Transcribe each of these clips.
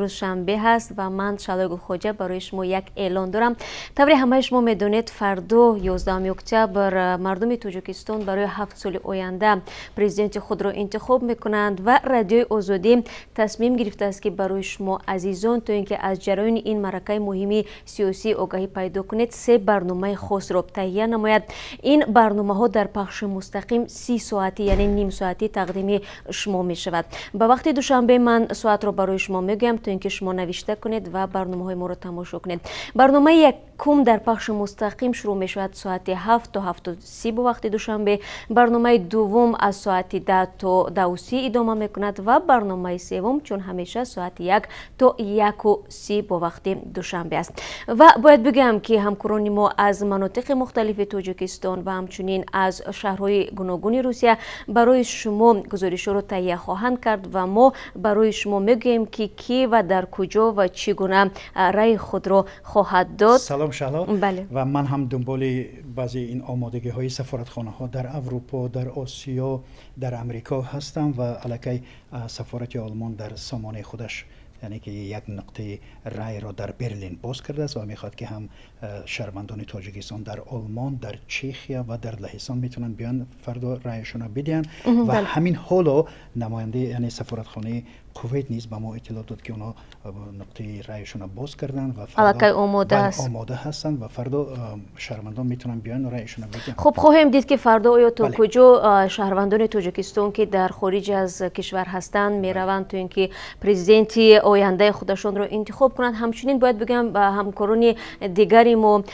Рӯз шанбе ҳаст ва ман, Шаҳлои Гулхоҷа, барои шумо як эълон дорам. Тавре ҳамаи шумо медонед, фардо, 11 октябр, мардуми Тоҷикистон барои 7 соли оянда президенти худро интихоб мекунанд ва Радиои Озодӣ тасмим гирифтааст, ки барои шумо азизон, то ин ки аз ҷараёни ин маъракаи муҳими сиёсӣ огаҳӣ пайдо кунед, се барномаи хосро таҳия намояд. Ин барномаҳо дар пахши мустақим 30 соатӣ, яъне нимсоатӣ, тақдими шумо мешавад. Ба вақти Душанбе ман соатро барои шумо мегӯям, то ин ки шумо навишта кунед ва барномаҳои моро тамошо кунед. Барномаи якум дар пахши мустақим шурӯъ мешавад соати 7 то 7:30 бо вақти Душанбе, барномаи дуввум аз соати 10 то 10:30 идома мекунад ва барномаи севум, чун ҳамеша, соати 1 то 1:30 бо вақти Душанбе аст. Ва бояд бигӯям, ки ҳамкорони мо аз манотиқи мухталифи Тоҷикистон ва ҳамчунин аз шаҳрҳои гуногуни Русия барои шумо гузоришҳоро таҳия хоҳанд кард ва мо барои шумо мегӯем, ки кӣ ва дар куҷо ва чӣ гуна раъи худро хоҳад дод. Салом, Шаҳло. Бале. Ва ман ҳам дунболи баъзе ин омодагиҳои сафоратхонаҳо дар Аврупо, дар Осиё, дар Амрико ҳастам ва аллакай сафорати Олмон дар сомонаи худаш, яъне ки як нуқтаи райро дар Берлин боз кардааст ва мехоҳад, ки ҳам шаҳрвандони Тоҷикистон дар Олмон, дар Чехия ва дар Лаҳистон метавонанд биёянд, фардо райшонро бидиҳанд. Ва ҳамин ҳоло намояндаи, яъне сафоратхонаи Кувайт низ ба мо иттилоъ дод, ки онҳо нуқтаи райшонро боз карданд ва аллакай омода аст. Омода ҳастанд ва фардо шаҳрвандон метавонанд биёянд, райшонро бидиҳанд. Хуб, хоҳем дид, ки фардо оё то куҷо шаҳрвандони Тоҷикистон, ки дар хориҷ аз кишвар ҳастанд, мераванд, то ин ки президенти ояндаи худашонро интихоб кунанд. Ҳамчунин бояд бигӯям, ба ҳамкорони дигари мо,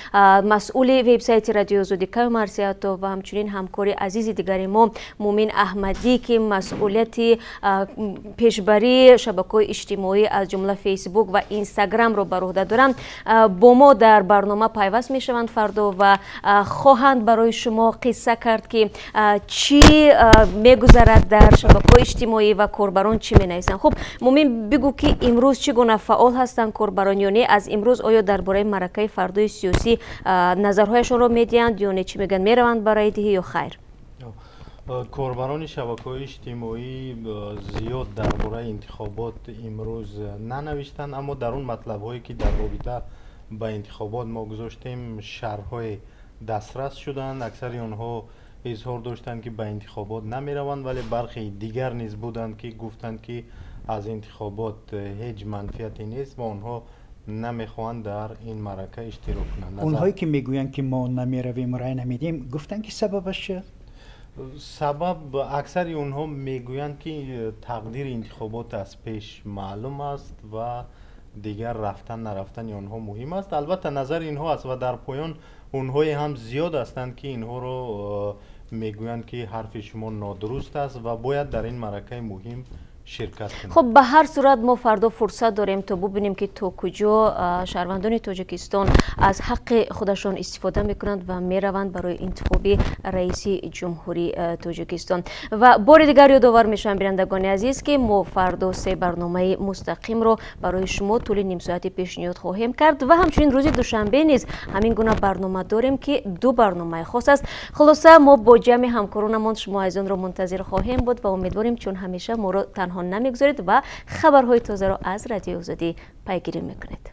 масъули вебсайти Радиои Озодӣ Каю Марсиятов ва ҳамчунин ҳамкори азизи дигари мо Мумин Аҳмадӣ, ки масъулияти пешбарии шабакаҳои иҷтимоӣ, аз ҷумла Фейсбук ва Инстаграмро бар уҳда доранд, бо мо дар барнома пайваст мешаванд фардо ва хоҳанд барои шумо қисса кард, ки чӣ мегузарад дар шабакаҳои иҷтимоӣ ва корбарон чӣ менависанд. Хуб, Мумин, бигӯ, ки имрӯз чӣ гуна фаъол ҳастанд корбарон ё не? Аз имрӯз оё дар бораи маъракаи фардои сиёсӣ назарҳояшонро медиҳанд ё не? Чӣ мегӯянд, мераванд ба райдиҳӣ ё хайр? Корбарони шабакаҳои иҷтимоӣ зиёд дар бораи интихобот имрӯз нанавиштанд, аммо дар он матлабҳое, ки дар робита ба интихобот мо гузоштем, шарҳҳое дастрас шуданд. Аксари онҳо изҳор доштанд, ки ба интихобот намераванд, вале бархе дигар низ буданд, ки гуфтанд, ки аз интихобот ҳеҷ манфиате нест ва онҳо намехоҳанд дар ин маърака иштирок кунанд. Онҳое, ки мегӯянд, ки мо намеравем, рай намедиҳем, гуфтанд, ки сабабаш чи? Сабаб, аксари онҳо мегӯянд, ки тақдири интихобот аз пеш маълум аст ва дигар рафтан нарафтани онҳо муҳим аст. Албатта, назари инҳо аст ва дар поён онҳое ҳам зиёд ҳастанд, ки инҳоро мегӯянд, ки ҳарфи шумо нодуруст аст ва бояд дар ин маъракаи муҳим ширкат кунанд. Хуб, ба ҳар сурат мо фардо фурсат дорем, то бубинем, ки то куҷо шаҳрвандони Тоҷикистон аз ҳаққи худашон истифода мекунанд ва мераванд барои интихоби раиси ҷумҳурии Тоҷикистон. Ва бори дигар ёдовар мешавам, бинандагони азиз, ки мо фардо се барномаи мустақимро барои шумо тӯли нимсоати пешниҳод хоҳем кард ва ҳамчунин рӯзи душанбе низ ҳамин гуна барнома дорем, ки ду барномаи хос аст. Хулоса, мо бо ҷамъи ҳамкоронамон шумо азизонро мунтазир хоҳем буд ва умедворем, чун ҳамеша моро танҳо намегузоред ва хабарҳои тозаро аз Радиои Озодӣ пайгирӣ мекунед.